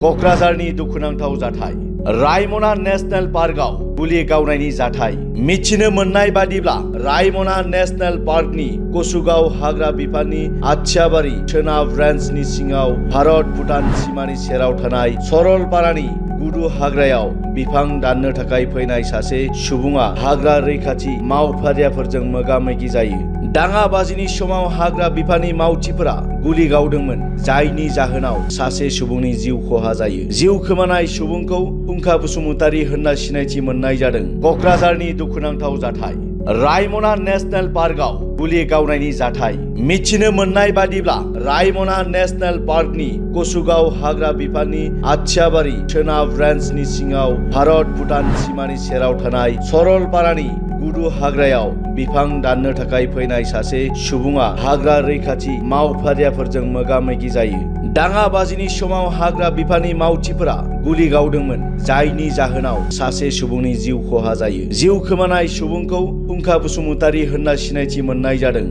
क'क्राझारनि दुखुनांथाव जाथाय रायमना नेशनेल पार्कआव गुलि गावनायनि जाथाय। मिथिनो मोननाय बादिब्ला रायमना नेशनेल पार्कनि कसुगाव हाग्रा बिफाननि आथियाबारि सोनाब रेन्जनि सिङाव भारत भुटान सीमानि सेराव थानाय सरलपारानि गुदु हाग्रायाव बिफां दाननो थाखाय फैनाय सासे सुबुङा हाग्रा रैखाथि मावफारियाफोरजों मोगा-मोगि जायो। दाङाबाजिनि समाव हाग्रा बिफाननि मावथिफोरा गुलि गावदोंमोन, जायनि जाहोनाव सासे सुबुंनि जिउ खहा जायो। जिउ खोमानाय सुबुंखौ फुंखा बसुमतारी होनना सिनायथि मोननाय जादों। क'क्राझारनि दुखुनांथाव जाथाय रायमना नेशनेल पार्कआव गुलि गावनायनि जाथाय। मिथिनो मोननाय बादिब्ला रायमना नेशनेल पार्कनि कसुगाव हाग्रा बिफाननि आथियाबारि सोनाब रेन्जनि सिङाव भारत भुटान सीमानि सेराव थानाय सरलपारानि गुदु हाग्रायाव बिफां दाननो थाखाय फैनाय सासे सुबुङा हाग्रा रैखाथि मावफारियाफोरजों मोगा-मोगि जायो। दाङाबाजिनि समाव हाग्रा बिफाननि मावथिफोरा गुलि गावदोंमोन, जायनि जाहोनाव सासे सुबुंनि जिउ खहा जायो। जिउ खोमानाय सुबुंखौ फुंखा बसुमतारी होनना सिनायथि मोननाय जादों।